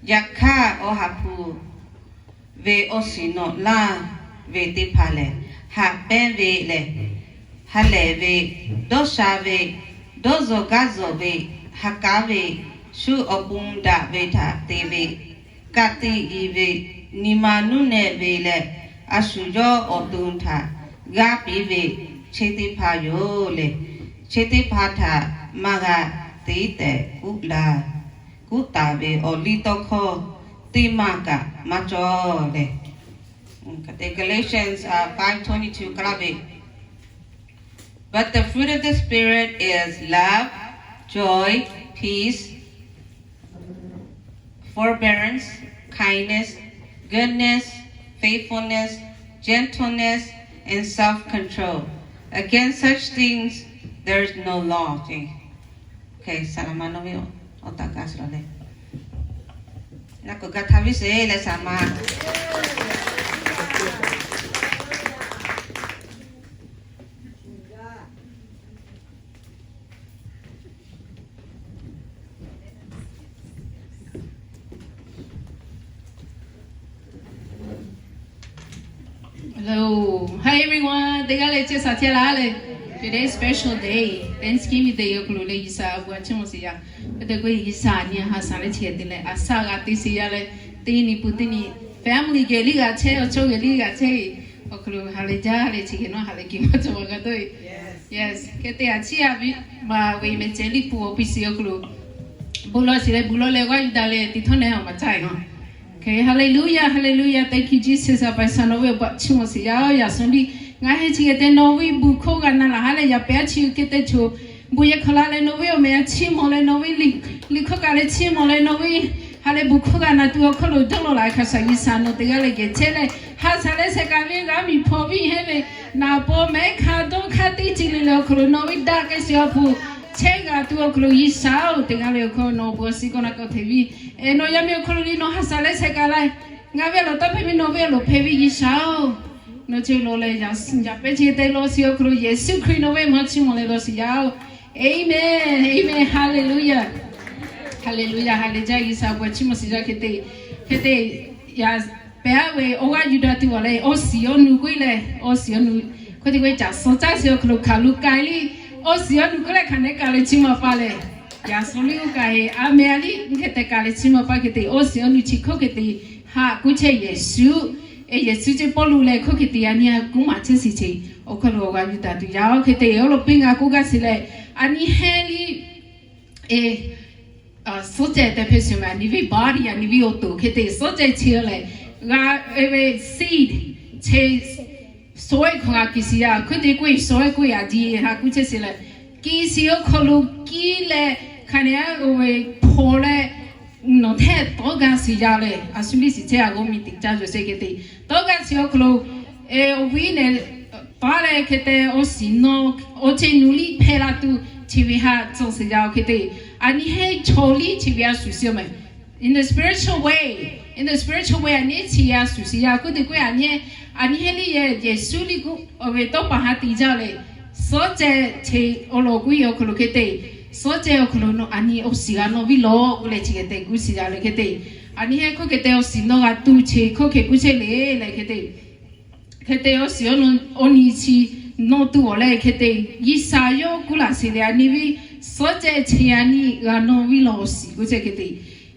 Yaꞈ hk'aˇ, Awˬ ha hpu ve awˬ shiˍ nawꞈ laˇ ve teˇ hpaˍ lehˬ, haꞈ pehnˇ ve lehˬ, ha lehˬ ve, dawˇ sha ve, dawˇ zuhˬ gaˇ zuhˬ ve, ha k'aˉ ve, shu awˬ pon daꞈ ve htaꞈ te ve, ka tiꞈ yeˬ ve, nyi ma nuˇ nehˬ ve leh, a shu yawˇ awˬ to htaꞈ g'aˇ piˇ ve, chi teˇ hpaˍ yoˬ lehˬ, chi teˇ hpaˍ htaꞈ maˇ g'a te tehꞈ kuˉ la kuˉ taˍ ve awˬ liˇ tawˇ hkawˇ teˇ maˇ kaꞈ maˇ cawˬ lehˬ, Galatians five twenty-two k'oˆ ve, But the fruit of the Spirit is love, joy, peace, forbearance, kindness, goodness, faithfulness, gentleness, and self-control. Against such things there is no law. Okay, saˍ laˍ ma nawˬ ve awˬ taˍ kaꞈ suh la leh, na k'o gaˇ htaˇ viˉ sheˍ leh saˍ laˍ ma Hello. Hi everyone. Teˇ g'aˇ leh chehˇ sha chehˇ laˇ leh. Today's special day, Thanksgiving Day awˬ hk'aw lo leh G'uiˬsha awˬ bon a chiˇ mvuh sheˍ yaˇ. Hk'e te k'o, G'uiˬsha nyi a ha sha leh chi hk'e te leh a shaꞈ g'a te sheˍ yaˇ leh, teˇ nyi pun teˇ nyi family geh liˇ g'a chehˇ, awˬ chawˇ geh liˇ g'a chehˇ ve awˬ hk'aw lo ha leh jaˇ leh chi hk'e nawˉ ha leh kehˬ maˇ cawˬ ma g'a dawˇ ve. Yes. Hk'e te a chiˇ a ve ma ve mehˬ ceh liˇ pun awˬ piˇ shiˍ awˬ hk'aw lo bon lawˬ shiˍ leh bon lawˬ leh g'aˇ yuˬ daꞈ leh te htawˇ nehˉ awˬ maˍ caˇ e. Okay, hallelujah, hallelujah. Thank you, Jesus. A pa sha nawˬ ve awˬ bon a chiˇ mvuh sheˍ yaˇ. Yaꞈ shawˍ liˇ ngaˬ hui chi hk'e te nawˬ ve bon hkawˇ g'a na laˬ ha leh yaꞈ pehˍ a chi hk'e te choˬ bon yehˬ hk'aˬ la leh nawˬ ve awˬ meh a chiˇ mvuh leh nawˬ ve liꞈ hkawˇ kaꞈ leh chiˇ mvuh leh nawˬ ve ha leh bon hkawˇ g'a na tuˬ awˬ hk'aw lo dawˇ law laꞈ hk'a shuˍ G'uiˬsha nawˬ teˇ g'aˇ leh geh chehˇ leh ha sha leh shehˍ kaꞈ ve g'aˇ miˬ hpaw viˇ heˆ ve naˍ paw mehˉ hk'a dawˇ hk'a teˇ ceuˬ le le awˬ hk'aw lo nawˬ ve daꞈ kehˬ shiˍ awˬ hpu chehˇ g'a tuˬ awˬ hk'aw lo G'uiˬsha-oˬ, teˇ g'aˇ leh awˬ hk'aw nawˬ bon a shiˍ k'awꞈ na k'awꞈ hteꞈ viˇ. Eˬ, nawˬ yaˇ miˇ awˬ hk'aw lo liˇ nawˬ ha sha leh shehˍ kaꞈ la, ngaˬ ve a loˍ taˇ hpehꞈ ve nawˬ ve a loˍ hpehꞈ ve G'uiˬsha-oˬ, nawˬ ceuˬ lawˬ leh yaꞈ pehˍ chi te lawˬ shiˍ awˬ hk'aw lo Yeˍsuˆ Hkriꞈ nawˬ ve maˍ chiˇ mvuh leh lawˬ shiˍ yaˇ-oˬ. Amen. Amen. Hallelujah. Hallelujah. Hallelujah. G'uiˬsha awˬ bon a chiˇ mvuh shiˍ yaˇ hk'e te, hk'e te yaꞈ pehˍ a ve awˬ g'aˇ yuˬ daꞈ tuˬ awˬ leh awˬ shiˍ awˬ nu k'oˆ leh awˬ shiˍ awˬ nu hk'e te k'o caꞈ suh caˇ shiˍ awˬ hk'aw lo hkaˍ lo k'ai liˇ awˬ shiˍ awˬ nu k'oˆ leh hk'aˬ nehˉ ka leh chiˇ mvuh pa leh, yaꞈ shawˍ liˇ oˇ kaꞈ heˆ, a meh a liˇ hk'e te ka leh chiˇ mvuh pa hk'e te awˬ shiˍ awˬ nu chi hk'oˆ hk'e te haꞈ k'oˆ chehˇ Yeˍsuˆ, e Yeˍsuˆ ceh Pawˇluꞈ leh hk'oˆ hk'e te a nyi a kuˉ maˬ chehˇ shiˍ chi awˬ hk'aw lo awˬ g'aˇ yuˬ daꞈ tuˬ yaˇ-oˬ. Hk'e te awˬ lo piˇ ngaˬ k'oˆ gaˇ shiˍ leh, a nyi heˆ liˇ e suhˉ ceh tehꞈ hpehꞈ shiˍ meh, a nyi ve body, a nyi ve awˬ to hk'e te suhˉ ceh chi leh g'a e ve seed chi suhˉ-e hk'aw g'a kiˬ shiˍ yaˇ. Hk'e te k'oˆ e suhˉ-e k'oˆ e a ji haꞈ k'oˆ chehˇ shiˍ leh, kiˬ shiˍ awˬ hk'aw lo kiˇ leh hk'aˬ nehˉ a oˇ ve hpaw leh nawˬ htehˇ tawˇ gaˇ shiˍ yaˇ leh a shu liˇ shiˍ chehˇ a g'awˇ miˬ teꞈ caˇ zuhˬ shehˍ hk'e te tawˇ gaˇ shiˍ awˬ hk'aw lo e awˬ viˉ nehˬ taˉ leh hk'e te awˬ shiˍ nawˬ awˬ ceh nu liˇ hpehꞈ la tuˬ chi ve haꞈ cawˬ shiˍ yaˇ-oˬ. Hk'e te a nyi heˆ chaw liˇ chi ve a shuˍ shiˍ-oˬ meh. In the spiritual way, in the spiritual way a nyi chi a shuˍ shiˍ yaˇ. Hk'e te k'oˆ a nyi, a nyi heˆ liˇ yehˬ Yeˍsuˆ liˇ k'oˆ ve tawˇ pa ha tiꞈ jaˇ leh suhˉ ceh chi awˬ lawn k'oˆ e awˬ hk'aw lo hk'e te suhˉ ceh awˬ hk'aw lo a nyi awˬ shiˍ g'a nawˇ viˉ lawˬ k'oˆ leh chi hk'e te k'oˆ shiˍ yaˇ leh hk'e te a nyi heˆ hk'oˆ hk'e te awˬ shiˍ nawˇ g'a tuˬ chi hk'oˆ hk'e k'oˆ chehˇ le leh hk'e te hk'e te awˬ shiˍ awˬ nu awˬ nyi chi nawˇ tuˬ awˬ leh hk'e te G'uiˬsha yawˇ k'oˆ laˬ shiˍ leh a nyi viˉ suhˉ ceh chi a nyi g'a nawˇ viˉ lawˬ awˬ shiˍ k'oˆ chehˇ hk'e te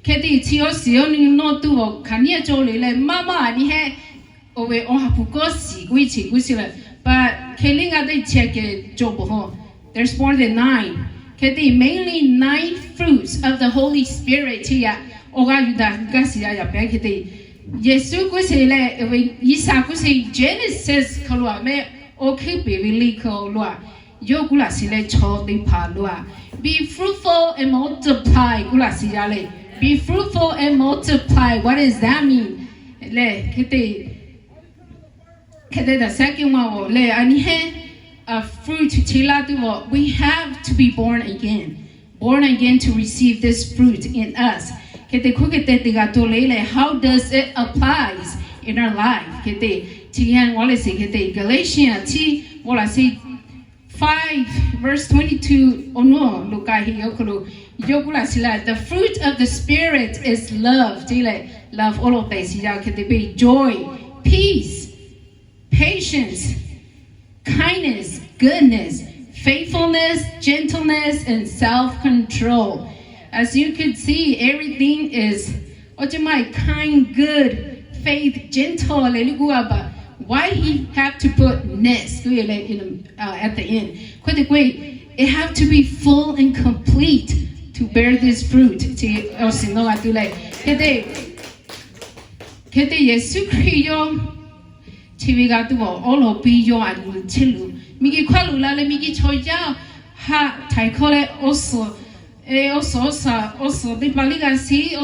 hk'e te chi awˬ shiˍ awˬ nu nawˇ tuˬ awˬ hk'aˬ nyi a cawˬ le leh maˇ maˇ a nyi heˆ oˇ ve awˬ ha hpu kawˇ shiˍ k'oˆ e chi k'oˆ shiˍ leh, but hk'e liˇ ngaˬ teˇ chi a kehˬ cawˬ bawˬ hawˬ. There's more than nine. Hk'e te mainly nine fruits of the Holy Spirit chi yaˇ awˬ g'aˇ yuˬ daꞈ gaˇ shiˍ yaˇ yaꞈ pehˍ hk'e te Yeˍsuˆ k'oˆ sheˍ leh, G'uiˬsha k'oˆ sheˍ Genesis hk'aw lo a meh, awˬ hkuiˉ peˍ ve liꞈ hk'aw lo a, yawˇ k'oˆ laˬ shiˍ leh chaw teˇ hpaˍ lo a, be fruitful and multiply k'oˆ laˬ shiˍ yaˇ leh, be fruitful and multiply, what does that mean? Leh hk'e te hk'e te the second one leh a nyi heˆ, fruit chi laˇ tuˬ awˬ, we have to be born again, born again to receive this fruit in us. Hk'e te hk'oˆ hk'e te te g'a tuˬ le leh, how does it applies in our life? Hk'e te chi yanˇ g'awˇ leh shiˍ hk'e te Galatians chi g'awˇ laˬ shiˍ five verse twenty-two awˬ nu lo k'ai heˆ awˬ hk'aw lo Yawˇ k'oˆ laˇ shiˍ leh, the fruit of the Spirit is love. Teˇ leh love oˇ lo tehꞈ shiˍ yaˇ hk'e te ve, joy, peace, patience, kindness, goodness, faithfulness, gentleness, and self-control. As you can see, everything is, oh, kind, good, faith, gentle, hallelujah, but why he have to put ness at the end? Hk'e te k'o, it have to be full and complete to bear this fruit. Chi awˬ shiˍ nawˉ g'a tuˬ leh, hk'e te, hk'e te Yeˍsuˆ Hkriꞈ yawˇ chi ve g'a tuˬ awˬ awˉ lawn piˇ yawˇ a nyi chehˇ luˬ, miˬguiˬ hkawˇ luˬ la leh miˬguiˬ chaw yaˇ haꞈ htaiˍ hkawˇ leh, awˬ suhˍ, awˬ suhˍ, awˬ suhˍ teˇ hpaˍ liˇ g'a shiˍ,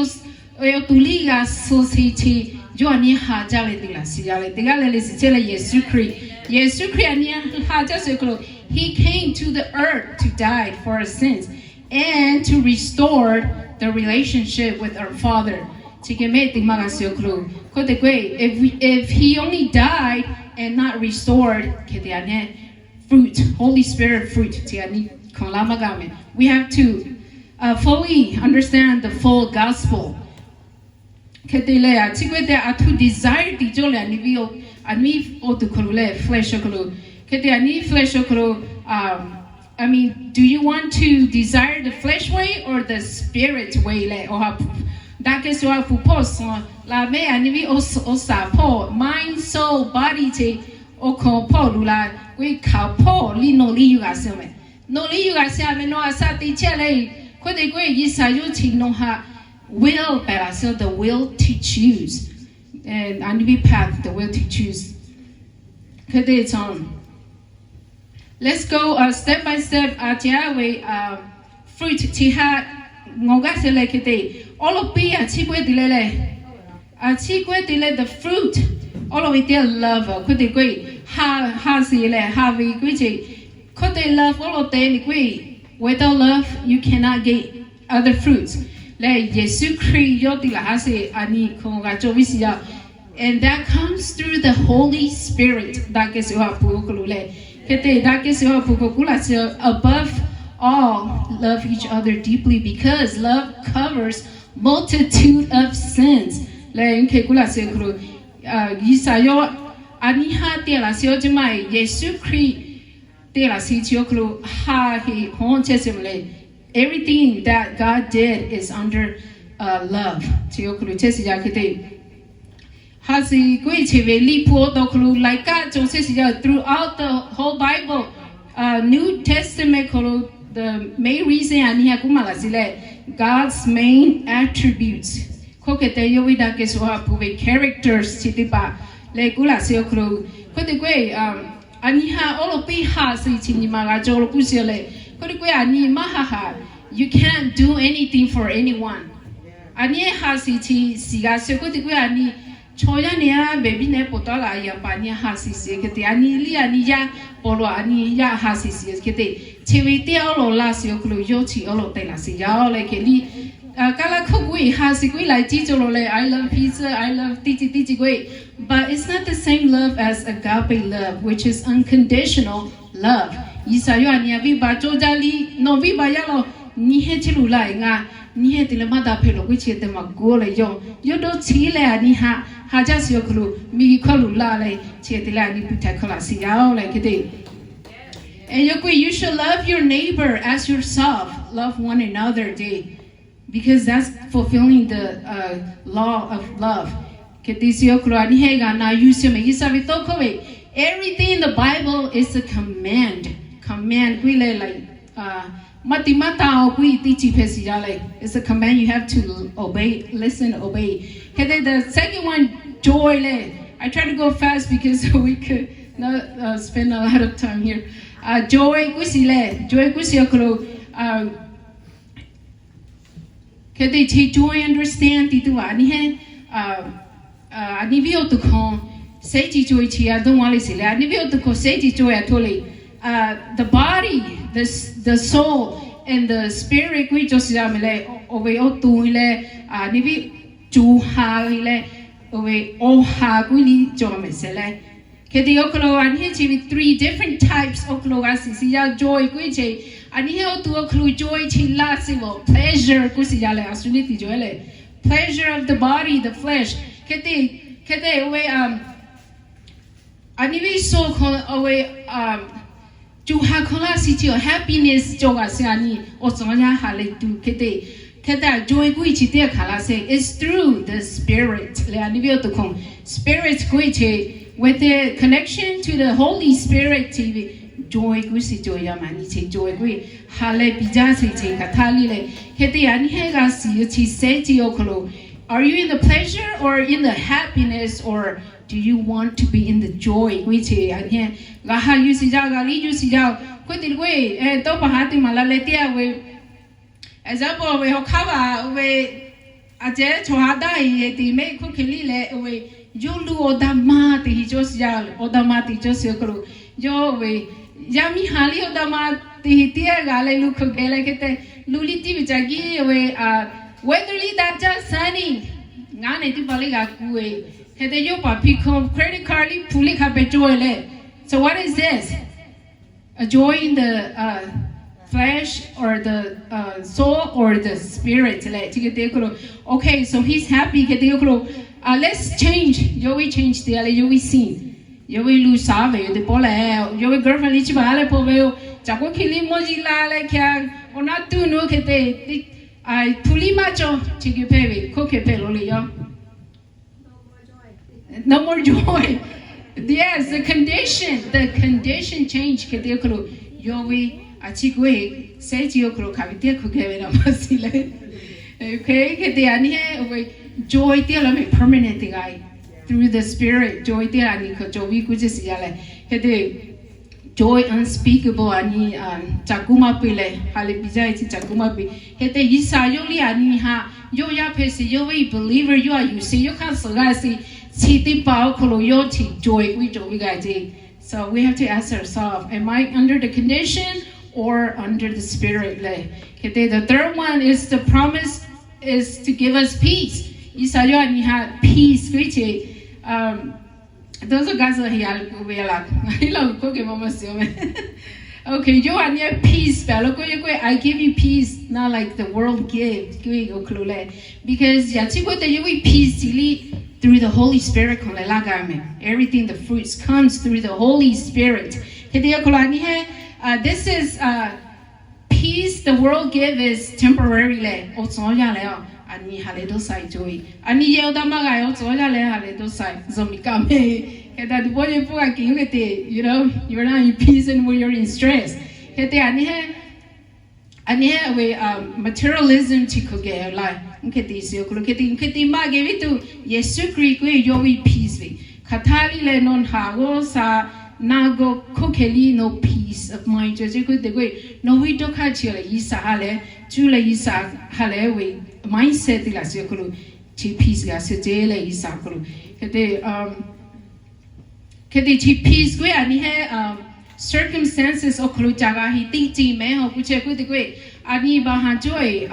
awˬ tuˬ liˇ g'a suh shiˍ chi, yawˇ a nyi haꞈ jaˇ leh te laꞈ shiˍ yaˇ leh teˇ g'aˇ leh leh shiˍ chehˇ leh Yeˍsuˆ Hkriꞈ, Yeˍsuˆ Hkriꞈ a nyi haꞈ jaˇ shiˍ hk'aw lo, He came to the earth to die for our sins and to restore the relationship with our Father. Chi hk'e mehˆ te maˇ g'a shiˍ awˬ hk'aw lo, hk'e te k'o, if we, if he only died and not restored, hk'e te a nyi fruit, Holy Spirit fruit chi a nyi hkanˍ laˇ maˇ g'a meh. We have to uh, fully understand the full gospel. Hk'e te leh, a chi k'oˆ te a htoꞈ desire tiꞈ cawˇ leh, a nyi ve, a nyi awˬ tuˬ hk'aw lo leh flesh awˬ hk'aw lo, hk'e te a nyi flesh awˬ hk'aw lo, um, I mean, do you want to desire the flesh way or the spirit way leh, awˬ ha hpu, daꞈ kehˬ shu ha hpu hpawˇ suh la meh, a nyi ve awˬ suhˍ hpawˇ, mind, soul, body chi, awˬ hkawˇ hpawˇ luˬ la, k'oˆ ve hkaoˍ hpawˇ liˇ nawˬ liˇ yuˬ g'a shiˍ meh. Nawˬ liˇ yuˬ g'a shiˍ a meh, nawˬ a shaꞈ te chehˇ leh, hk'e te k'o, G'uiˬsha yawˇ chi nawˬ haꞈ will pehˍ laꞈ shiˍ, the will to choose, and a nyi ve path, the will to choose. Hk'e te, let's go uh, step by step. A ciˉ ve uh, fruit chi haꞈ ngaˬ g'aˇ seh leh hk'e te, awˉ lawn piˇ a ciˉ k'oˆ te leh leh, a ciˉ k'oˆ te leh the fruit, awˉ lawn ve teˇ love, hk'e te k'o, ha, ha shiˍ leh ha ve k'oˆ ce, hk'e te love awˉ lawn te ve k'o, without love you cannot get other fruits. Leh Yeˍsuˆ Hkriꞈ yawˇ te laꞈ ha sheˍ a nyi hk'aw g'a cawˬ ve shiˍ yaˇ. And that comes through the Holy Spirit. Daꞈ kehˬ shu ha hpu awˬ hk'aw lo leh, hk'e te daꞈ kehˬ shu ha hpu k'o k'oˆ laꞈ shiˍ, above all, love each other deeply because love covers multitude of sins. Leh hk'e k'oˆ laꞈ shiˍ awˬ hk'aw lo, G'uiˬsha yawˇ a nyi haꞈ te laꞈ shiˍ awˬ ceuˬ maˇ heˆ, Yeˍsuˆ Hkriꞈ te laꞈ shiˍ chi awˬ hk'aw lo ha heˆ hawˉ chehˇ shiˍ meh leh, everything that God did is under uh, love chi awˬ hk'aw lo chehˇ shiˍ yaˇ hk'e te. Ha shiˍ k'oˆ ve chi ve Liꞈ hpu awˬ to hk'aw lo laiˉ kaˆ cawˬ chehˇ shiˍ yaˇ throughout the whole Bible, uh, New Testament hk'aw lo, the main reason a nyi haꞈ k'oˆ maˍ laꞈ shiˍ leh, God's main attributes. Hk'e te yawˇ ve daꞈ kehˬ shu ha hpu ve characters chi teˇ hpaˍ leh k'oˆ laꞈ shiˍ awˬ hk'aw lo, hk'e te k'o, a nyi haꞈ awˉ lawn piˇ ha shiˍ chi nyi ma g'a cawˬ lo k'oˆ shiˍ leh, hk'e te k'o a nyi maˇ ha haꞈ, you can't do anything for anyone. A nyi ha shiˍ chi shiˍ g'a shiˍ hk'e te k'o a nyi chaw yaˇ nehˬ a beˬ biˇ nehˬ pawꞈ taˍ laˇ a yaꞈ paˍ nyi ha shiˍ shiˍ hk'e te, a nyi liˇ a nyi yaˇ pawˆ lo a nyi yaˇ ha shiˍ shiˍ hk'e te, chi ve teˇ awˉ lawn laˇ shiˍ awˬ hk'aw lo yawˇ chi awˉ lawn te laꞈ shiˍ yaˇ leh hk'e liˇ, kaˇ laˇ hkawˇ k'oˆ ve ha shiˍ k'oˆ ve laiˉ ciˉ cawˬ lo leh, I love pizza, I love teˇ ceuˬ teˇ ceuˬ k'oˆ ve, but it's not the same love as agape love, which is unconditional love. G'uiˬsha yawˇ a nyi a viˉ baˬ cawˇ jaˇ liˇ, nawˬ viˉ baˬ yaˇ law, nyi heh chehˇ luˬ laˇ e ngaˬ, nyi heh te leh maˇ daꞈ hpehꞈ lawˬ k'oˆ chi te maˬ gu leh yawˇ, yawˇ dawˇ chi leh a nyi haꞈ, ha jaˇ shiˍ awˬ hk'aw lo miˬguiˬ hkawˇ luˬ la leh chi te leh a nyi pu htaiˍ hkawˇ laꞈ shiˍ yaˇ leh hk'e te. And yawˇ k'oˆ ve, you should love your neighbor as yourself. Love one another, because that's fulfilling the uh, law of love. Hk'e te shiˍ awˬ hk'aw lo a nyi heh g'a na yuˬ shiˍ meh G'uiˬsha ve tawˇ hkawˇ ve, everything in the Bible is a command. Command k'oˆ leh laiˉ maˇ te maˇ taˍ awˬ k'oˆ ve teˇ ceuˬ hpehꞈ shiˍ yaˇ leh, it's a command you have to obey, listen, obey. Hk'e te the second one, joy leh, I try to go fast because we could not uh, spend a lot of time here. Joy k'oˆ shiˍ leh, joy k'oˆ shiˍ awˬ hk'aw lo hk'e te chi joy understand tiꞈ tuˬ a nyi heh, a nyi viˉ awˬ tuˬ hkawˇ sehˉ ci co e chi a dawˇ maˇ le shiˍ leh, a nyi viˉ awˬ tuˬ hkawˇ sehˉ ci co e a htoꞈ le, the body, the soul, and the spirit k'oˆ ve cawˬ shiˍ yaˇ meh leh, awˬ ve awˬ to e leh, a nyi viˉ co ha e leh, awˬ ve awˬ ha k'oˆ liˇ cawˬ meh sheˍ leh, hk'e te awˬ hk'aw lo a nyi heh chi ve three different types awˬ hk'aw lo g'a shiˍ shiˍ yaˇ joy k'oˆ ve chi A nyi hehˉ awˬ tuˬ awˬ hk'aw lo joy chi laˇ sheˍ ve pleasure k'oˆ sheˍ yaˇ leh, a shu nyi teˇ cawˬ leh, pleasure of the body, the flesh. Hk'e te, hk'e te ve, a nyi ve sho hk'aw a ve, co ha hk'aw laˇ sheˍ chi happiness cawˬ g'a sheˍ a nyi awˬ tcuhˍ yaˇ ha lehˬ tuˬ hk'e te, hk'e te joy k'oˆ ve chi teˇ hk'aˬ laˇ sheˍ. It's through the Spirit leh a nyi ve awˬ tuˬ hk'aw, Spirit k'oˆ ve chi, with the connection to the Holy Spirit chi ve joy k'oˆ sheˍ cawˬ yaˇ ma nyi chi joy k'oˆ ve ha lehˬ piˇ jaˇ sheˍ chi hk'aˬ htaˇ liˇ leh, hk'e te a nyi hehˉ g'a shiˍ yoˬ chi sehˉ chi awˬ hk'aw lo, are you in the pleasure or in the happiness, or do you want to be in the joy k'oˆ ve chi a nyi hehˉ g'a ha yuˬ shiˍ jaˇ, g'a liˇ yuˬ shiˍ jaˇ. Hk'e te k'oˆ ve, tawˇ pa haˉ teˇ maˬ la leh teˇ a ve, example ve hawˉ hk'aˇ ve, a ceh chaw ha daˇ e te mehˆ hk'oˆ hk'e liˇ leh ve, yawˇ lu awˬ daꞈ ma teꞈ heˍ cawˇ shiˍ jaˇ, awˬ daꞈ ma teꞈ cawˇ shiˍ awˬ hk'aw lo, yawˇ ve yaˇ miˇ ha liˇ awˬ daꞈ ma teꞈ heˍ teˇ g'aˇ g'a leh lu hk'aw geh leh hk'e te, lu liˇ tiˇ ve ca giˇ ve, weather liˇ daꞈ jaˇ sunny, ngaˬ nehˬ teˇ pa liˇ g'a ku ve, hk'e te yawˇ paˍ hpi hkawˇ credit card liˇ hpu liˇ hk'a pehꞈ cawˬ ve leh. So what is this? A joy in the flesh or the soul or the spirit leh chi hk'e te awˬ hk'aw lo, okay, so he's happy hk'e te awˬ hk'aw lo, let's change, yawˇ ve change te a leh yawˇ ve sing, yawˇ ve lu shaˍ ve yoˬ teˇ pawˆ leh, yawˇ ve girlfriend liˇ chi baˬ a leh hpawˇ ve yoˬ. Caˬ k'oˆ hk'e liˇ mawˇ ji la leh hk'e, awˬ naˉ tuˬ nawˬ hk'e te, hpu liˇ maˇ cawˬ chi hk'e hpehꞈ ve hk'oˆ hk'e hpehꞈ lo le yawˇ No more joy. Yes, the condition, the condition change hk'e te awˬ hk'aw lo, yawˇ ve a chi k'oˆ ve, sehˉ chi awˬ hk'aw lo hk'aˬ ve teˇ hk'aw geh ve na maˇ shiˍ leh, hk'e hk'e te a nyi hehˉ ve joy teˇ la meh permanent te g'a, through the Spirit joy teˇ a nyi hk'aw cawˬ ve k'oˆ ce shiˍ yaˇ leh, hk'e te joy unspeakable a nyi, caˬ kuˇ maˇ piˇ leh ha lehˬ piˇ jaˇ ve chi caˬ kuˇ maˇ piˇ. Hk'e te G'uiˬsha yawˇ liˇ a nyi haꞈ yawˇ yaˇ hpehꞈ sheˍ, yawˇ ve believer yawˇ a yuˬ sheˍ, yawˇ hk'aˇ suhˍ g'a sheˍ, chi teˇ hpaˍ awˬ hk'aw lo yawˇ chi joy k'oˆ ve cawˬ ve g'a ce. So we have to ask ourselves, am I under the condition or under the Spirit leh? Hk'e te the third one is the promise is to give us peace. G'uiˬsha yawˇ a nyi haꞈ peace k'oˆ ve ce, those of us who are here, we are like, ngaˬ hui laˇ k'oˆ k'o maˇ maˇ shiˍ meh. Okay, yawˇ a nyi peace pehꞈ lo k'oˆ ve k'o, I give you peace, not like the world give k'oˆ ve awˬ hk'aw lo leh. Because yaꞈ chi k'oˆ te yawˇ ve peace chi liˇ through the Holy Spirit hk'aw leh laˇ gaˇ meh. Everything, the fruits comes through the Holy Spirit. Hk'e te awˬ hk'aw lo a nyi hehˉ, this is peace the world give is temporary leh, awˬ tcuhˍ yaˇ leh a nyi ha lehˬ dawˇ sha e cawˬ ve. A nyi yehˬ awˬ daꞈ maˇ g'a awˬ tcuhˍ yaˇ leh ha lehˬ dawˇ sha e zuhꞈ miˬ kaꞈ meh. Hk'e te a tuˬ pawˆ yehˬ pawˆ g'a kehˬ yoˬ hk'e te, you know, you're not in peace anymore, you're in stress. Hk'e te a nyi hehˉ, a nyi hehˉ ve materialism chi hk'aˬ geh laˇ. Hk'e te shiˍ awˬ hk'aw lo hk'e te, hk'e te maˇ geh ve tuˬ, Yeˍsuˆ Hkriꞈ k'oˆ ve yawˇ ve peace ve, hk'aˬ htaˇ liˇ leh nawˬ haꞈ g'awˇ sha na g'awˇ hk'oˆ hk'e liˇ nawˬ peace of mind cawˬ ce k'oˆ te k'o, nawˬ ve dawˇ hk'aˇ chi lehˬ G'uiˬsha ha lehˬ, cuˇ leh G'uiˬsha ha lehˬ ve mindset te laˬ shiˍ awˬ hk'aw lo, chi peace g'a shiˍ ce leh G'uiˬsha awˬ hk'aw lo, hk'e te hk'e te chi peace k'oˆ ve a nyi hehˉ, circumstances awˬ hk'aw lo ca g'a heˍ teˇ ceuˬ meh awˬ k'oˆ chehˇ k'oˆ te k'o, a nyi baˬ haˍ cawˇ e,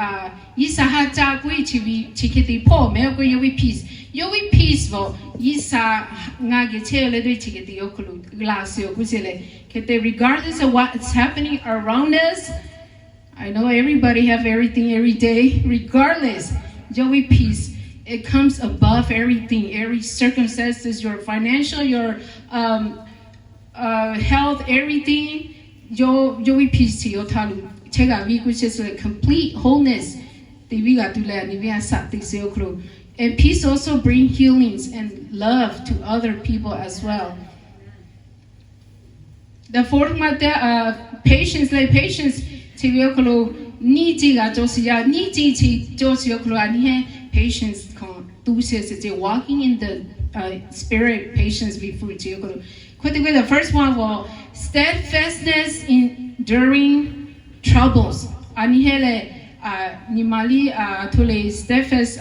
G'uiˬsha ha ca k'oˆ ve chi ve chi hk'e te hpawˇ meh awˬ k'oˆ yawˇ ve peace, yawˇ ve peace vaˬ G'uiˬsha ngaˬ geh chehˇ leh ve chi hk'e te awˬ hk'aw lo g'a shiˍ awˬ k'oˆ chehˇ leh, hk'e te regardless of what is happening around us, I know everybody have everything every day. Regardless, yawˇ ve peace, it comes above everything, every circumstances, your financial, your health, everything. Yawˇ ve peace chi yawˇ htaꞈ lo chehˇ g'a ve k'oˆ chehˇ suh leh complete wholeness te ve g'a tuˬ leh a nyi ve a shaꞈ teꞈ shiˍ awˬ hk'aw lo. And peace also bring healings and love to other people as well. The fourth one, patience leh, patience chi ve awˬ hk'aw lo nyiˇ ceuˬ g'a cawˬ shiˍ yaˇ, nyiˇ ceuˬ chi cawˬ shiˍ awˬ hk'aw lo a nyi hehˉ patience hk'aw tu shiˍ shiˍ ce, walking in the spirit, patience ve hpu chi awˬ hk'aw lo. Hk'e te k'o the first one vaˬ, steadfastness in enduring troubles. A nyi hehˉ leh, nyi ma liˇ a hto le steadfast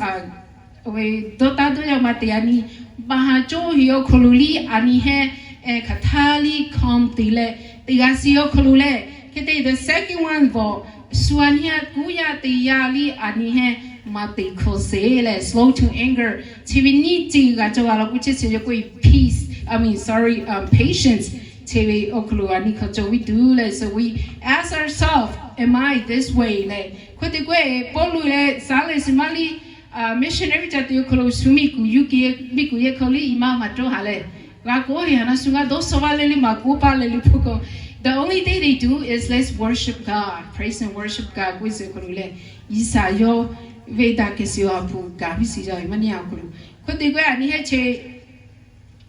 ve dawˇ taˇ dawˇ yaˇ ma te a nyi, baˬ haˍ cawˇ heˍ awˬ hk'aw lo liˇ a nyi hehˉ, hk'aˬ htaˇ liˇ calm te leh, teˇ g'aˇ shiˍ awˬ hk'aw lo leh, hk'e te the second one vaˬ, shu a nyi hehˉ kuˉ yaˇ te yaˇ liˇ a nyi hehˉ ma te hkawˇ sheˍ leh slow to anger. Chi ve nyiˇ ceuˬ g'a cawˬ g'a law k'oˆ chehˇ shiˍ yawˇ k'oˆ ve peace, I mean, sorry, patience. Chi ve awˬ hk'aw lo a nyi hk'aw cawˬ ve tuˬ leh, so we ask ourselves, am I this way leh, hk'e te k'o, Pawˇluꞈ leh Silaˆ maˇ liˇ, missionary ca te awˬ hk'aw lo shu miˬ kuˬ yuˇ ke, miˬ kuˬ yehˬ hk'aw liˇ i maˇ maˍ cawˇ haˍ leh, g'a k'oˆ ve haˍ na shu g'a dawˇ shaw vaˇ leh liˇ maˍ k'oˆ paˇ leh liˇ hpu k'o, the only thing they do is let's worship God, praise and worship God k'oˆ ve suh hk'aw lo leh, G'uiˬsha yawˇ ve daꞈ kehˬ shiˍ awˬ ha hpu gaˬ piˇ shiˍ yaˇ ve maˇ neˇ awˬ hk'aw lo, hk'e te k'o, a nyi heˆ che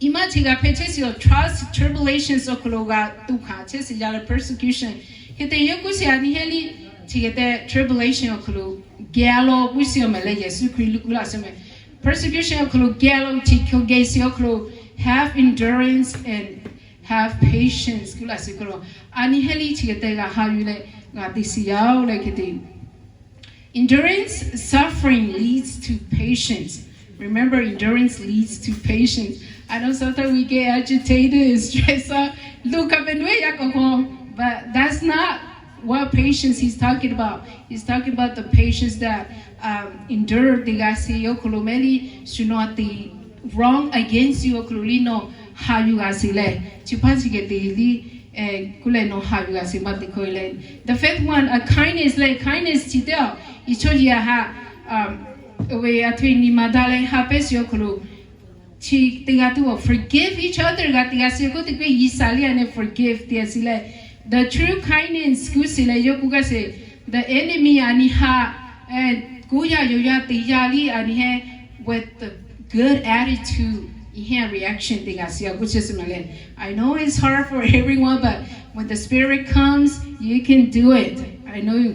i maˇ chi g'a hpehꞈ chehˇ shiˍ awˬ, trials, tribulations awˬ hk'aw lo g'a to hkanˍ chehˇ shiˍ yaˇ leh persecution. Hk'e te yawˇ k'oˆ shiˍ a nyi heˆ liˇ, chi hk'e te tribulation awˬ hk'aw lo geh law k'oˆ shiˍ awˬ mehˍ leh Yeˍsuˆ Hkriꞈ lo k'oˆ laˇ shiˍ mehˍ. Persecution awˬ hk'aw lo geh law, chi hk'e geh shiˍ awˬ hk'aw lo have endurance and have patience k'oˆ laˇ shiˍ hk'aw lo, a nyi heˆ liˇ chi hk'e te g'a ha yuˬ leh g'a te shiˍ yaˇ-oˬ leh hk'e te Endurance, suffering leads to patience. Remember, endurance leads to patience. I know sometimes we get agitated and stressed out. Look up and wait, but that's not what patience he's talking about. He's talking about the patience that um, endure teˇ g'aˇ shiˍ awˬ hk'aw lo mehˍ liˇ, shu nawˬ te wrong against you awˬ hk'aw lo liˇ nawˬ ha yuˬ g'a shiˍ leh, chi hpaˇ chi hk'e te liˇ, kuˬ leh nawˬ ha yuˬ g'a shiˍ maˇ te hk'e leh. The fifth one, a kindness leh kindness chi teˇ aˬ, i chaw yaˇ haꞈ, oˇ ve a htoꞈ nyi ma daꞈ leh ha pehˇ shiˍ awˬ hk'aw lo, chi teˇ g'aˇ tuˬ awˬ forgive each other g'a te g'a shiˍ k'oˆ te k'o, G'uiˬsha liˇ a nyi forgive te shiˍ leh, the true kindness k'oˆ shiˍ leh yawˇ k'oˆ g'a shiˍ, the enemy a nyi haꞈ, kuˬ yaˇ yawˇ yaˇ te yaˇ liˇ a nyi heˆ, with the good attitude, i heˆ reaction teˇ g'aˇ shiˍ a k'oˆ chehˇ shiˍ ma leh. I know it's hard for everyone, but when the Spirit comes, you can do it. I know.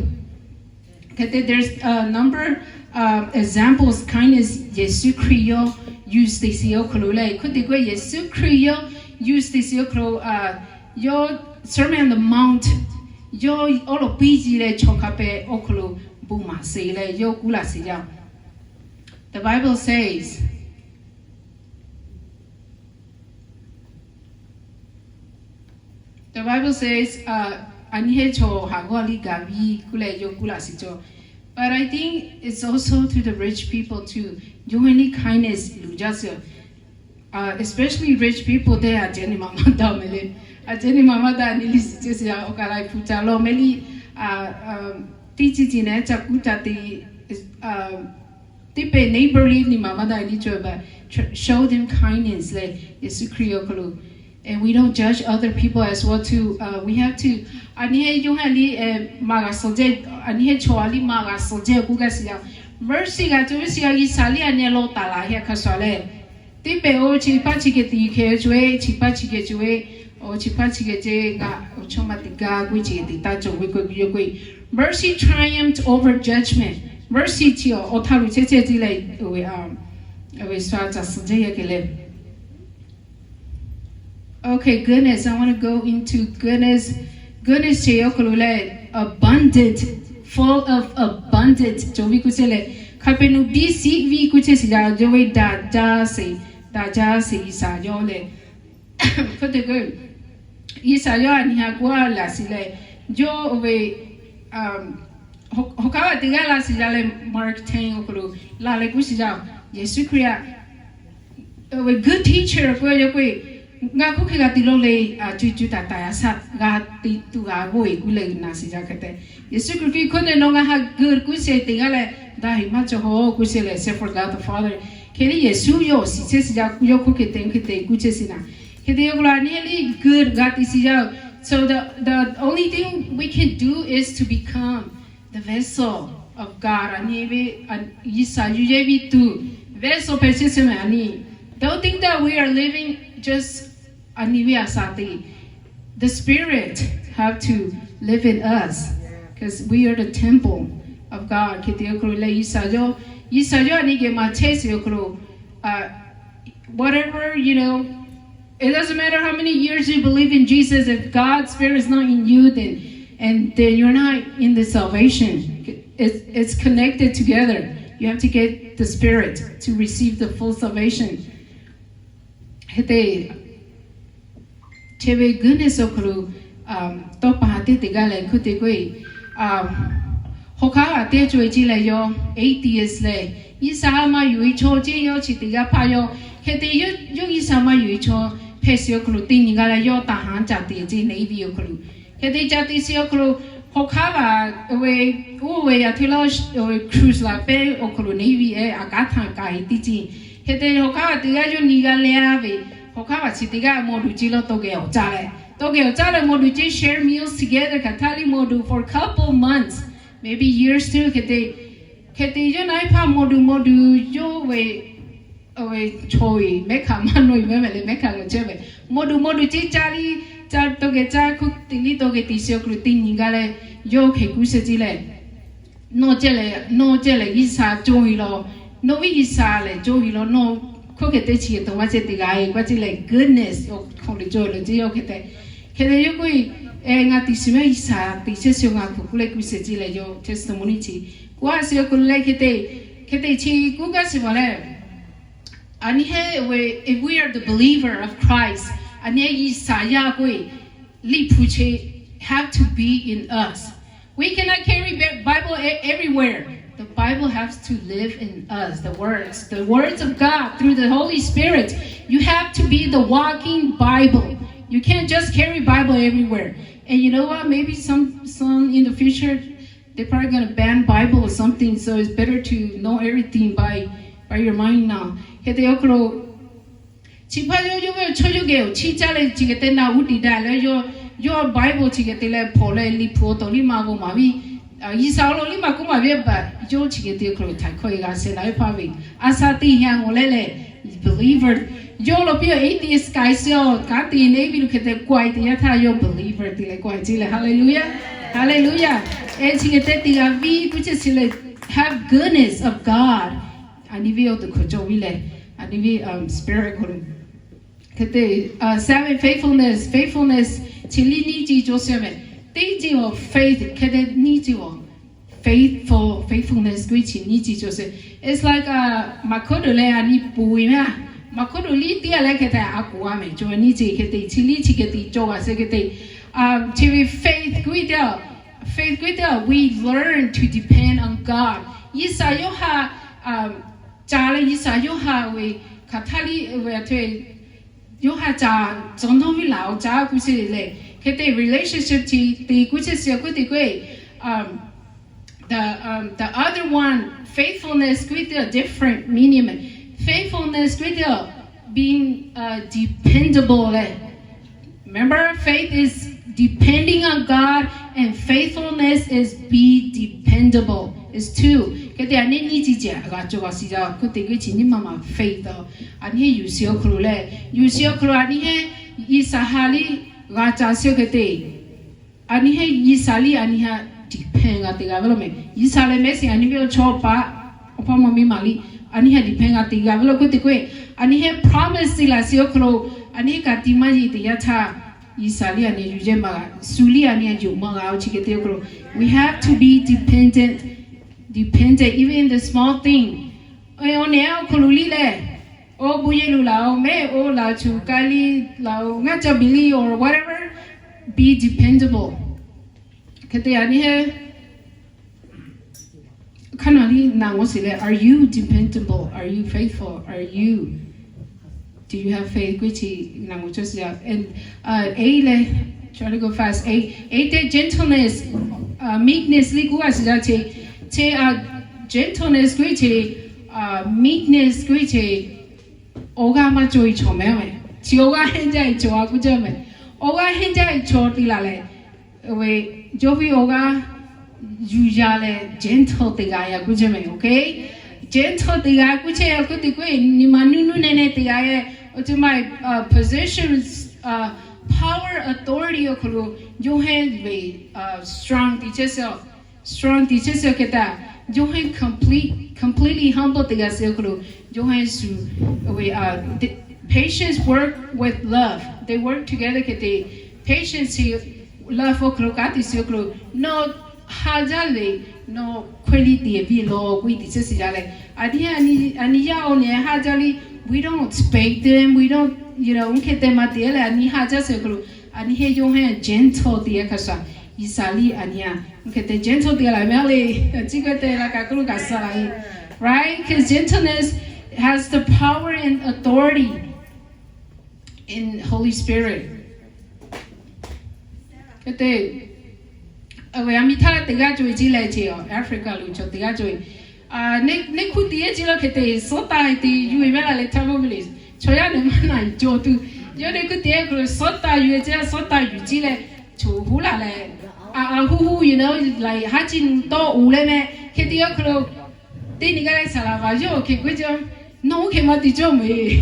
Hk'e te there's a number of examples kindness Yeˍsuˆ Hkriꞈ yawˇ use te shiˍ awˬ hk'aw lo leh, hk'e te k'o Yeˍsuˆ Hkriꞈ yawˇ use te shiˍ awˬ hk'aw lo, yawˇ Sermon on the Mount, yawˇ awˉ lawˬ piˇ ji leh chaw hk'a pehꞈ awˬ hk'aw lo bon maˍ shiˍ leh yawˇ k'oˆ laˇ shiˍ yaˇ. The Bible says, the Bible says, a nyi heˆ chaw haꞈ g'awˇ liˇ gaˬ ve k'oˆ leh yawˇ k'oˆ laˇ shiˍ cawˬ. But I think it's also to the rich people too. Yawˇ hui liˇ kindness luˬ jaˇ shiˍ. Especially rich people teˇ a ceh nyi ma maˇ daꞈ mehˍ le. A ceh nyi ma maˇ daꞈ nyi liˇ shiˍ ceh shiˍ a awˬ kaˬ la hpu ca lawˬ mehˍ liˇ, teˇ ceuˬ ceuˬ nehˬ ca kuˉ ca te, teˇ pehˍ neighbor liˇ nyi ma maˇ daꞈ liˇ cawˬ, but show them kindness leh Yeˍsuˆ Hkriꞈ awˬ hk'aw lo. And we don't judge other people as well too. We have to, a nyi heˆ yawˇ hui liˇ maˇ g'a suhˍ jehˇ, a nyi heˆ chaw a liˇ maˇ g'a suhˍ jehˇ k'oˆ gaˇ shiˍ yaˇ. Mercy g'a cawˬ ve shiˍ a G'uiˬsha liˇ a nyi lawˬ taˍ laˬ heˆ hk'a shuˍ leh, teˇ pehˍ oˇ chi hpaˇ chi hk'e te hk'e cawˬ ve, chi hpaˇ chi hk'e cawˬ ve, oˇ chi hpaˇ chi hk'e ceh ngaˬ awˬ chawˇ maˇ te gaˇ k'oˆ ve chi hk'e te taˇ cawˬ ve k'o, yawˇ k'oˆ ve, mercy triumphed over judgment. Mercy chi awˬ htaˇ lo chehˇ chehˇ te leh, oˇ ve, oˇ ve shu a caˬ suhˍ jehˇ yaˇ hk'e leh. Okay, goodness. I want to go into goodness. Goodness chi awˬ hk'aw lo leh, abundant, full of abundant cawˬ ve k'oˆ chehˇ leh, hk'a peu-eˬ nawˬ biˇ shiˍ ve k'oˆ chehˇ shiˍ yaˇ yawˇ ve daꞈ jaˇ sheˍ, daꞈ jaˇ sheˍ G'uiˬsha yawˇ leh, hk'e te k'o, G'uiˬsha yawˇ a nyi haꞈ k'oˆ a laˬ shiˍ leh, yawˇ oˇ ve hawˬ hk'aˇ teˇ g'aˇ laˇ shiˍ yaˇ leh Mark ten awˬ hk'aw lo laˬ leh k'oˆ shiˍ yaˇ, Yeˍsuˆ Hkriꞈ a good teacher k'oˆ ve yawˇ k'oˆ ve, ngaˬ hk'oˆ hk'e g'a te lawˇ le, a cuˇ cuˇ taˍ taˍ yaˇ shaˆ g'a te tuˬ g'a g'oˇ e k'oˆ leh g'a na shiˍ yaˇ hk'e te. Yeˍsuˆ Hkriꞈ k'oˆ ve, hk'e te nawˬ ngaˬ haꞈ good k'oˆ sheˍ teˇ g'aˇ leh daꞈ heˍ maˇ cawˬ hawˬ k'oˆ sheˍ leh, except for God the Father. Hk'e te Yeˍsuˆ yawˇ shiˍ chehˇ shiˍ yaˇ yawˇ hk'oˆ hk'e te hk'e te k'oˆ chehˇ shiˍ naˍ. Hk'e te yawˇ k'o la nyi heˆ liˇ good g'a te shiˍ yaˇ. So the, the only thing we can do is to become the vessel of God. A nyi ve, G'uiˬsha yuˬ yehˇ ve tuˬ vessel hpehꞈ chehˇ sheˍ mehˍ a nyi. Don't think that we are living just a nyi ve a shaˍ te. The Spirit have to live in us, 'cause we are the temple of God. Hk'e te awˬ hk'aw lo leh G'uiˬsha yawˇ, G'uiˬsha yawˇ a nyi geh maˍ chehˇ shiˍ awˬ hk'aw lo, whatever, you know, it doesn't matter how many years you believe in Jesus, if God's Spirit is not in you, then, and then you're not in the salvation. It's, it's connected together. You have to get the Spirit to receive the full salvation. Hk'e te Chi ve goodness awˬ hk'aw lo tawˇ pa ha teˇ teˇ g'aˇ leh hk'e te k'oˆ ve, hawˬ hk'aˇ a teˇ co e ce leh yawˇ atheist leh, G'uiˬsha maˇ yonˍ ve chaw ce yawˇ chi teˇ g'aˇ hpaˇ yawˇ. Hk'e te yawˇ G'uiˬsha maˇ yonˍ ve chaw hpehꞈ shiˍ awˬ hk'aw lo teˇ nyi g'aˇ leh yawˇ taˍ haˉ caˇ te ce nyi ve awˬ hk'aw lo, hk'e te caˇ te shiˍ awˬ hk'aw lo hk'aw hk'aˉ ve, oˇ ve yaꞈ hteˇ laˇ, cruise laˬ pehˇ awˬ hk'aw lo neˇ ve aꞈ kanˉ htaꞈ kaꞈ e teˇ ceuˬ. Hk'e te hk'aw hk'aˉ ve teˇ g'aˇ yawˇ nyi g'a leh a ve, hk'aw hk'aˉ ve chi teˇ g'aˇ မုန့်ဒု ceˇ lawˇ tawˇ geh awˬ caˇ leh, tawˇ geh awˬ caˇ leh မုန့်ဒု ceˇ share meals together hk'aˬ htaˇ liˇ မုန့်ဒု for couple months, maybe years too. Hk'e te, hk'e te yawˇ naˆ iˉ hpaˇ မုန့်ဒု မုန့်ဒု yawˇ ve chaw ve mehˉ hkanˍ maˇ nawˬ e mehˉ mehˍ leh mehˉ hkanˍ g'a chehˇ ve, မုန့်ဒု မုန့်ဒု ceˇ caˇ liˇ, caˇ tawˇ geh caˇ hkuˇ te liˇ tawˇ geh te shiˍ awˬ hk'aw lo teˇ nyi g'a leh, yawˇ hk'e kuˇ shehˍ ceˇ leh, nawˬ ceh lehˬ, nawˬ ceh lehˬ G'uiˬsha cawˇ ve law, nawˬ ve G'uiˬsha lehˬ cawˇ ve law, nawˬ hk'oˆ hk'e te chi tawˇ maˇ ceh te g'a e k'oˆ ceˇ leh goodness awˬ hk'aw lo cawˬ ve law ceˇ yawˇ hk'e te. Hk'e te yawˇ k'oˆ ve, Ngaˬ teꞈ shiˍ mehˉ G'uiˬsha teꞈ chehˇ shiˍ ngaˬ hk'oˆ k'oˆ leh kuˇ shehˍ ceˇ leh yawˇ testimony chi k'oˆ a shiˍ awˬ hk'aw lo leh hk'e te, hk'e te chi k'oˆ gaˇ shiˍ maˬ leh, a nyi heˆ ve, if we are the believer of Christ, a nyi heˆ G'uiˬsha yaˇ k'oˆ ve, Liꞈ hpu chi have to be in us. We cannot carry Bi- Bible e- everywhere. The Bible has to live in us. The words, the words of God through the Holy Spirit. You have to be the walking Bible. You can't just carry Bible everywhere. And you know what? Maybe some some in the future they're probably gonna ban Bible or something. So it's better to know everything by by your mind now. Hk'e te awˬ hk'aw lo chi hpaˇ yawˇ yawˇ ve chaw yawˇ geh awˬ chiˇ caˇ leh chi hk'e te na uˉ tiˍ daꞈ leh yawˇ, yawˇ Bible chi hk'e te leh hpawnˬ leh Liꞈ hpu awˬ tawˍ liˇ ma g'aw maˍ ve, G'uiˬsha awˬ lawn liˇ ma k'oˆ maˍ ve, but yawˇ chi hk'e te awˬ hk'aw lo htaiˍ hkawˇ e g'a shehˍ la ve hpaˇ ve, a sha teˇ ha ngawˬ leh leh, believer, yawˇ lo piˇ awˬ atheist k'ai shiˍ awˬ kanˉ te neˇ ve lo hk'e te k'ai te yaˇ htaˇ yawˇ believer te leh k'ai ceˇ leh, hallelujah, hallelujah. E chi hk'e te te g'a ve k'oˆ chehˇ shiˍ leh, have goodness of God. A nyi ve awˬ to hk'aw cawˬ ve leh, a nyi ve spirit hk'aw lo hk'e te, seven, faithfulness, faithfulness chi liˇ nyiˇ ceuˬ cawˬ sheˍ mehˍ. Teˇ ceuˬ awˬ faith hk'e te nyiˇ ceuˬ awˬ faithful, faithfulness k'oˆ ve chi nyiˇ ceuˬ cawˬ sheˍ. It's like maˍ hkawˇ tuˬ leh a nyi poˬ ve mehˍ. Maˍ hkawˇ tuˬ liˇ teˇ g'aˇ leh hk'e te a koˬ a mehˍ cawˬ ve nyiˇ ceuˬ hk'e te chi liˇ chi hk'e te cawˬ g'a sheˍ hk'e te. Chi ve faith k'oˆ ve teˇ, faith k'oˆ ve teˇ, we learn to depend on God. G'uiˬsha yawˇ ha ca leh G'uiˬsha yawˇ ha ve hk'aˬ htaˇ liˇ ve a htoꞈ yawˇ ha ca tcuh nawˇ ve laˬ awˬ caˇ k'oˆ sheˍ leh, hk'e te relationship chi te k'oˆ chehˇ shiˍ awˬ hk'oˆ te k'oˆ ve, the the other one, faithfulness k'oˆ ve teˇ different meaning. Faithfulness k'oˆ ve teˇ being dependable leh. Remember, faith is depending on God, and faithfulness is be dependable. It's two. Hk'e te a nyi nyiˇ ceuˬ ceh g'a cawˬ g'a shiˍ jaˇ k'oˆ te k'oˆ ve chi nyiˇ maˬ maˬ faith taw, a nyi heˆ yuˬ shiˍ awˬ hk'aw lo leh, yuˬ shiˍ awˬ hk'aw lo a nyi heˆ G'uiˬsha ha liˇ g'a ca shiˍ hk'e te, a nyi heˆ G'uiˬsha liˇ a nyi ha depend g'a te g'a ve law mehˍ. G'uiˬsha leh mehˆ shiˍ a nyi ve awˬ chawˇ paˍ awˬ hpawˇ mawˇ miˇ ma liˇ a nyi ha depend g'a te g'a ve law k'oˆ te k'oˆ ve, a nyi heˆ promise te laˬ shiˍ awˬ hk'aw lo, a nyi heˆ ka tiꞈ maˇ yeˬ te yaˇ htaˇ, G'uiˬsha liˇ a nyi yuˬ jehˇ maˇ g'a, shu liˇ a nyi yuˬ maˇ g'a awˬ chi hk'e te awˬ hk'aw lo, we have to be dependent, dependent even in the small thing. Awˬ nehˬ awˬ hk'aw lo liˇ leh, oˇ bon yehˬ lo laˬ oˬ, mehˆ oˇ laˬ, chu k'ai liˇ laˬ oˬ, ngaˇ ca biˍ liˇ or whatever, be dependable. Hk'e te a nyi heˆ hk'aˬ naˬ liˇ naˬ g'awˇ shiˍ leh, are you dependable? Are you faithful? Are you, do you have faith k'oˆ ve chi naˬ g'awˇ cawˇ shiˍ jaˇ. And eight leh, try to go fast, eight, eight te gentleness, meekness liˇ k'oˆ g'a shiˍ jaˇ che, che gentleness k'oˆ ve che, meekness k'oˆ ve che, awˬ g'aˇ maˇ cawˬ ve chaw mehˍ mehˍ. Chi awˬ g'aˇ henˇ jaˇ ve chaw a k'oˆ jaˇ mehˍ. Awˬ g'aˇ henˇ jaˇ ve chaw te laˬ leh, ve, yawˇ ve awˬ g'aˇ yuˬ yaˇ leh gentle te g'a ya k'oˆ chehˇ mehˍ, okay? Gentle te g'a k'oˆ chehˇ ya k'oˆ te k'oˆ ve, nyi ma nuˇ nuˇ neh neh te g'a e, oˇ ceuˬ ma, positions, power, authority awˬ hk'aw lo yawˇ hui ve strong te chehˇ shiˍ, strong te chehˇ shiˍ hk'e te, yawˇ hui complete, completely humble te g'a shiˍ awˬ hk'aw lo, yawˇ hui shu ve, patience work with love, they work together hk'e te, patience chi love awˬ hk'aw lo kanˉ te shiˍ awˬ hk'aw lo, nawˬ ha jaˇ ve, nawˬ hkawehˇ liˇ te ve law k'oˆ ve te chehˇ shiˍ jaˇ leh, a nyi, a nyi yaˇ awˬ nehˬ ha jaˇ liˇ, we don't spank them, we don't, you know, oˇ hk'e te maˇ te leh a nyi ha jaˇ shiˍ awˬ hk'aw lo, a nyi heˆ yawˇ hui gentle te a hk'a shuˍ, G'uiˬsha liˇ a nyi a oˇ hk'e te gentle te laˬ mehˍ le, chi hk'e te laˬ kaꞈ k'oˆ lo kaꞈ suh laˬ ve, right? Because gentleness has the power and authority in Holy Spirit. Hk'e te, Awˬ ve a miˇ htaˇ teˇ g'aˇ cawˬ ve ceˇ leh ceˇ, Africa lo chaw teˇ g'aˇ cawˬ ve, neˇ hkuˇ te yeˇ ceˇ la hk'e te suhˉ taˍ te yuˬ ve maˇ la leh htaˇ mawˇ ve le, chaw yaˇ neˇ maˇ na cawˬ tuˬ, yawˇ neˇ hkuˇ te yeˇ hk'aw lo suhˉ taˍ yuˬ ve ceˇ, suhˉ taˍ yuˬ ceˇ leh, choˬ huˉ laˬ leh, a, a huˉ huˉ yuˬ na, laiˬ haˉ ciˇ nu tawˇ oˬ leh meh hk'e te yeˇ hk'aw lo, teˇ nyi g'aˇ leh saˍ laˍ vaˬ yawˇ hk'e k'oˆ ve ceˇ, nawˬ oˇ hk'e maˇ te cawˇ meh.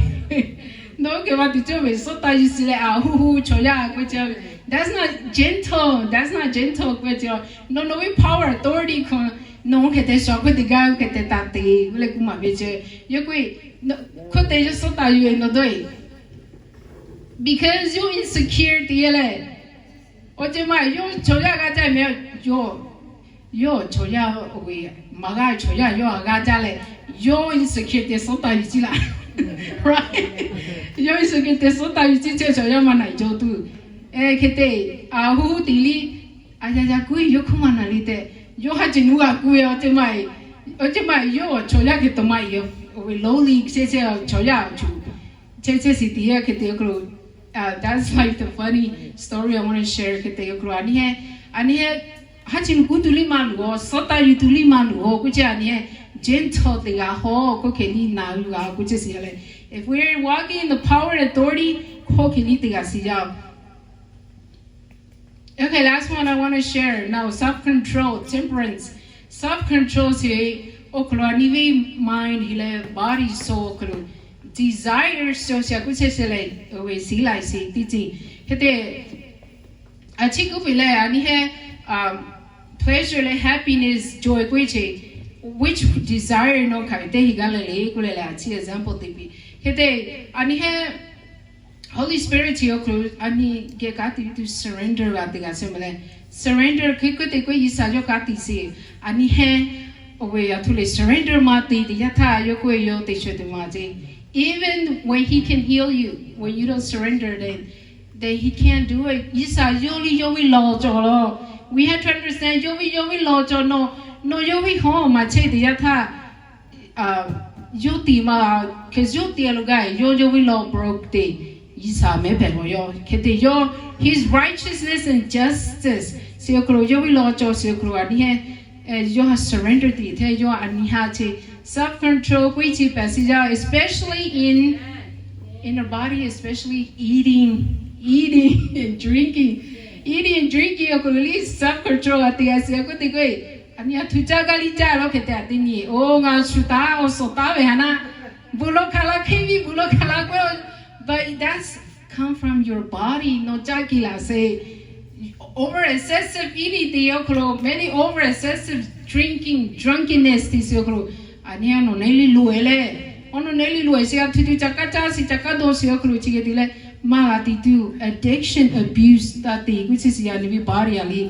Nawˬ oˇ hk'e maˇ te cawˇ meh, suhˉ taˍ yuˬ sheˍ leh a huˉ huˉ chaw yaˇ k'oˆ ve ceˇ, that's not gentle, that's not gentle k'oˆ ve ceˇ. Nawˬ nawˬ ve power authority hk'aw nawˬ oˇ hk'e te shaw k'oˆ teˇ g'aˇ oˇ hk'e te taˍ te ve le k'oˆ maˍ ve ceˇ. Yawˇ k'oˆ ve, hk'oˆ te yawˇ suhˉ taˍ yuˬ ve nawˬ dawˇ e because yawˇ insecure te yeˇ leh, awˬ ceuˬ maˇ yawˇ chaw yaˇ g'a jaˇ meh, yawˇ, yawˇ chaw yaˇ oˬ ve, maˇ g'a chaw yaˇ yawˇ a g'a jaˇ leh, yawˇ insecure te suhˉ taˍ yuˬ ciˇ laˇ, right? Yawˇ insecure te suhˉ taˍ yuˬ ciˇ chehˇ chaw yaˇ maˇ na cawˬ tuˬ, hk'e te, a huˉ huˉ te liˇ, a yaˇ yaˇ k'oˆ ve yawˇ hk'oˆ maˇ na le tehꞈ, yawˇ haˉ ceuˬ nuˇ g'a k'oˆ ve, awˬ ceuˬ maˇ, awˬ ceuˬ maˇ yawˇ chaw yaˇ hk'e taw maˇ e, oˬ ve lonely chehˇ chehˇ chaw yaˇ awˬ ceuˬ chehˇ chehˇ shiˍ te yeˇ hk'e te k'o, that's like the funny story I want to share hk'e te k'o, a nyi heˆ, a nyi heˆ, haˉ chi nuˬ kuˉ tuˬ liˇ maˇ loˬ, suhˉ taˍ yuˬ tuˬ liˇ maˇ loˬ k'oˆ chehˇ, a nyi heˆ, gentle teˇ g'aˇ hawˉ hk'oˆ hk'e liˇ naˬ hui g'a k'oˆ chehˇ shiˍ yaˇ leh, if we're walking in the power and authority, hk'oˆ hk'e liˇ teˇ g'aˇ shiˍ yaˇ. Okay, last one I want to share now, self control, temperance. Self control chi, awˬ hk'aw lo a nyi ve mind hk'e leh body, soul awˬ hk'aw lo desire so shiˍ k'oˆ chehˇ shiˍ leh, oˬ ve shiˍ laiˬ shiˍ teˇ ceuˬ hk'e te, a chi k'oˆ piˇ leh a nyi heˆ, pleasure leh happiness, joy k'oˆ ve chi, which desire nawˬ hkanˍ ve teˇ hk'e g'a le le k'oˆ leh leh a chi example te piˇ hk'e te, a nyi heˆ, Holy Spirit chi awˬ hk'aw lo a nyi geh kanˉ te ve tuˬ surrender g'a teˇ g'aˇ chehˇ meh leh, surrender hk'e k'oˆ te k'o G'uiˬsha yawˇ kanˉ te sheˍ, a nyi heˆ, oˬ ve a htoꞈ le surrender maˇ te teˇ yanˇ htaˇ yawˇ k'oˆ ve yawˇ te shawˍ tuˬ maˇ ceˇ. Even when he can heal you, when you don't surrender, then, then he can't do it. G'uiˬsha yawˇ liˇ yawˇ ve lawˬ cawˬ la. We have to understand, yawˇ ve yawˇ ve lawˬ cawˬ, nawˬ, nawˬ yawˇ ve hawˉ maˇ chehˇ teˇ yanˇ htaˇ, yawˇ te maˇ g'a, hk'e yawˇ te lo gaˇ, yawˇ yawˇ ve lawˬ broke te, G'uiˬsha mehˉ hpehꞈ lawˬ yawˇ hk'e te yawˇ, his righteousness and justice chi awˬ hk'aw lo yawˇ ve lawˬ cawˬ chi awˬ hk'aw lo a nyi heˆ, yawˇ ha surrender te hteˇ yawˇ a nyi ha chi, self control k'oˆ ve chi hpehꞈ shiˍ yaˇ, especially in, in the body, especially eating, eating and drinking, eating and drinking awˬ hk'aw lo liˇ self control a te g'a shiˍ yaˇ k'oˆ te k'o, a nyi ha htu caˇ gaˇ liˇ caˇ la hk'e te a teˇ nyi, oˬ ngaˬ shu taˉ awˬ suhˍ taˉ ve ha naˆ, bvuhꞈ lawˬ hkanˍ la hk'e ve bvuhꞈ lawˬ hkanˍ la k'o, but that's come from your body, nawˬ caˇ ke laˬ sheˍ. Over excessive eating te awˬ hk'aw lo, many over excessive drinking, drunkenness te shiˍ awˬ hk'aw lo, a nyi ha nawˬ neˇ liˇ loꞈ e leh, awˬ nawˬ neˇ liˇ loꞈ e shiˍ a htu htu ca kaˇ caˇ shiˍ ca kaˇ dawˇ shiˍ awˬ hk'aw lo chi hk'e te leh, maˇ g'a te tuˬ addiction, abuse taˇ te k'oˆ chi shiˍ yaˇ a nyi ve body a le.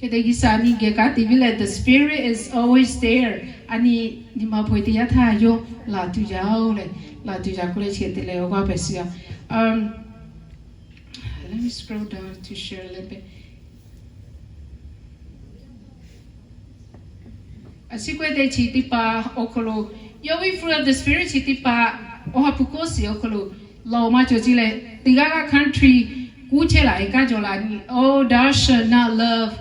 Hk'e te G'uiˬsha a nyi geh kanˉ te ve leh, the Spirit is always there. A nyi nyi ma hpaw e teˇ yanˇ htaˇ yawˇ laˬ tuˬ yaˇ oˬ leh, laˬ tuˬ yaˇ k'oˆ leh chi hk'e te leh awˬ g'aˇ hpehꞈ shiˍ yaˇ. Let me scroll down to share a little bit. A chi k'oˆ ve teˇ chi teˇ hpaˍ awˬ hk'aw lo, yawˇ ve fruit of the Spirit chi teˇ hpaˍ, Awˬ ha hpu k'oˆ shiˍ awˬ hk'aw lo lawˬ maˇ cawˬ ceˇ leh, teˇ g'aˇ g'aˇ country kuˇ chehˇ laꞈ e kaˇ cawˬ la nyi, oh, thou shalt not love,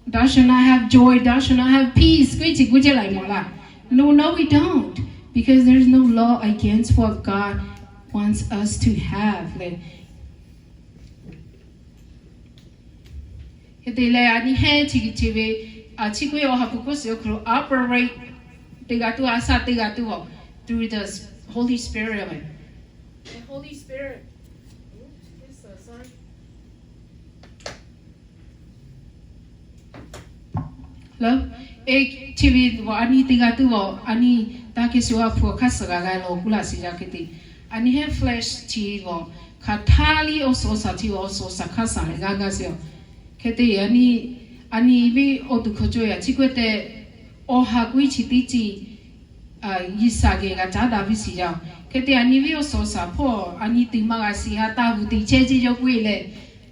thou shalt not have joy, thou shalt not have peace k'oˆ ve chi kuˇ chehˇ laꞈ e mawˬ laˇ. No, no, we don't, because there is no law against what God wants us to have leh. Hk'e te leh a nyi heˆ chi hk'e chi ve, a chi k'oˆ ve Awˬ ha hpu k'oˆ shiˍ awˬ hk'aw lo operate teˇ g'aˇ tuˬ a shaꞈ teˇ g'aˇ tuˬ a, through the Holy Spirit. Holy Spirit. Chi ve a nyi teˇ g'aˇ tuˬ a, a nyi taˇ hkeh shu a hpu awˬ hk'aˇ suh g'a g'a lawˬ kuˇ laꞈ shiˍ yaˇ hk'e te. A nyi heˆ flesh chi a, hk'aˬ htaˇ liˇ awˬ suhˍ awˬ shaˍ chi awˬ suhˍ awˬ shaˍ hk'aˇ suh leh g'a g'a shiˍ a. Hk'e te a nyi, a nyi ve awˬ tuˬ hkawˇ cawˬ yaˇ chi k'oˆ ve tehꞈ, Awˬ ha k'oˆ ve chi teˇ ceuˬ G'uiˬsha geh g'a caˉ daꞈ ve shiˍ yaˇ. Hk'e te a nyi ve awˬ suhˍ awˬ shaˍ hpawˇ a nyi teˇ maˇ g'a shiˍ ha taˇ hui te chehˇ ceˇ yawˇ k'oˆ ve leh,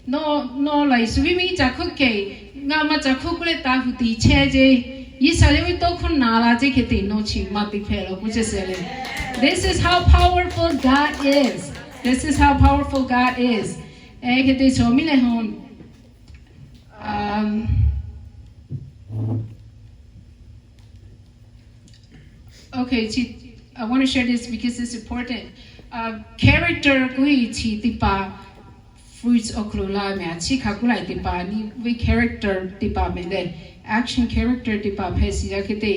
nawˬ, nawˬ laiˬ shu viˉ miˇ ca hkuˆ kehˬ, ngaˬ maˇ ca hkuˆ k'oˆ leh taˇ hui te chehˇ ceˇ. G'uiˬsha yawˇ ve tawˇ hkawˇ naˍ la ceˇ hk'e te nawˬ chi maˇ te hpehꞈ la k'oˆ chehˇ shiˍ leh. This is how powerful God is. This is how powerful God is. Hk'e te chaw miˇ leh hawˬ. Um, okay, chi, I want to share this because it's important. Uh, character k'oˆ ve chi teˇ hpaˍ, fruits awˬ hk'aw lo la mehˍ, a chi hk'aˬ k'oˆ la teˇ hpaˍ, a nyi ve character teˇ hpaˍ mehˍ leh, action character teˇ hpaˍ hpehꞈ shiˍ yaˇ hk'e te.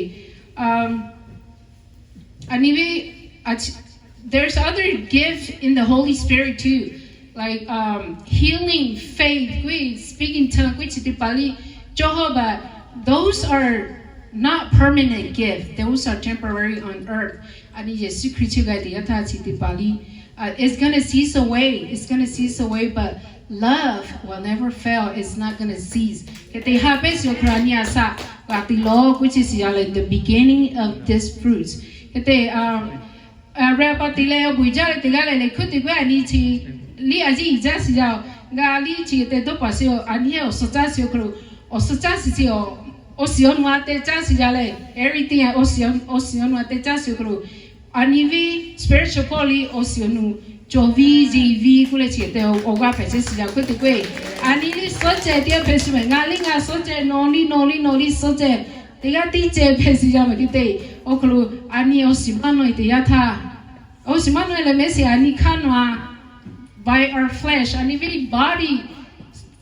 Um, a nyi ve, a chi, there's other gift in the Holy Spirit too, like um, healing, faith k'oˆ ve, speaking tongue k'oˆ ve chi teˇ hpaˍ liˇ cawˬ hawˇ, but those are not permanent gift. Those are temporary on earth. A nyi Yeˍsuˆ Hkriꞈ chi g'a teꞈ yaˇ htaˇ chi teˇ hpaˍ liˇ, uh, it's gonna cease away. It's gonna cease away, but love will never fail. It's not gonna cease. Hk'e te haꞈ pehˇ shiˍ awˬ hk'aw lo a nyi a shaꞈ g'a te lawˬ k'oˆ chi shiˍ yaˇ leh, the beginning of this fruits. Hk'e te, uh, rehˬ pa te leh awˬ bon jaˇ leh teˇ g'aˇ leh leh hkuˇ teˇ g'aˇ a nyi chi liˇ a ciˉ iˍ jaˇ shiˍ yaˇ-oˬ, g'a liˇ chi te dawˇ paˍ shiˍ-oˬ, a nyi awˬ suhˍ caˇ shiˍ awˬ hk'aw lo, awˬ suhˍ caˇ shiˍ chi awˬ, awˬ shiˍ awˬ nu a te caˇ shiˍ yaˇ leh, everything awˬ shiˍ awˬ nu a te caˇ shiˍ awˬ hk'aw lo, a nyi ve spiritual hpawˇ liˇ awˬ shiˍ awˬ nu cawˬ viˇ yeˬ viˇ k'oˆ leh chi te awˬ g'aˇ hpehꞈ chehˇ shiˍ yaˇ hkuˇ teˇ g'aˇ. A nyi liˇ suhˉ ceh teˇ g'aˇ hpehꞈ shiˍ mehˍ, ngaˬ liˇ ngaˬ suhˉ ceh, nawˬ liˇ nawˬ liˇ nawˬ liˇ suhˉ ceh, teˇ g'aˇ tiˉ ceh hpehꞈ shiˍ yaˇ mehˍ hk'e te. Awˬ hk'aw lo a nyi awˬ shiˍ maˇ nawˬ-e teˇ yanˇ htaˇ, awˬ shiˍ maˇ nawˬ-e leh mehˍ shiˍ a nyi hk'aˇ nawˬ-a by our flesh, a nyi ve body,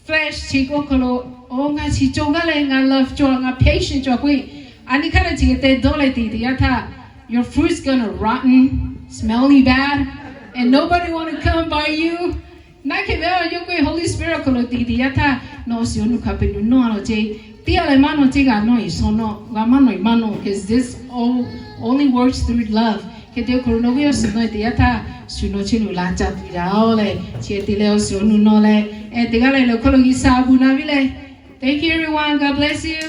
flesh chi k'oˆ hk'aw lo, oˇ ngaˬ chi cawˬ gaˇ leh ngaˬ love cawˬ, ngaˬ patient cawˬ k'oˆ-e. A nyi hk'aˇ leh chi hk'e te dawˇ leh te teˇ yanˇ htaˇ, your fruit's gonna rotten, smelly bad, and nobody want to come by you. Naˉ hk'e ve yawˇ k'oˆ-e, Holy Spirit awˬ hk'aw lo te teˇ yanˇ htaˇ nawˬ awˬ shiˍ awˬ nu hk'a peu-eˬ nu nawˇ-a law ceˇ. Teˇ g'aˇ leh maˇ nawˇ ceˇ, g'a nawˇ-e shaw nawˇ, g'a maˇ nawˇ-e maˇ nawˇ, because this all only works through love. Hk'e te awˬ hk'aw lo nawˬ ve awˬ shiˍ nawˬ-e teˇ yanˇ htaˇ shu nawˬ chehˇ lo laˇ caˇ tuˬ yaˇ-oˬ leh, chi hk'e te leh awˬ shiˍ awˬ nu nawˇ leh, teˇ g'aˇ leh leh awˬ hk'aw lo G'uiˬsha bon naˍ ve leh, thank you everyone, God bless you.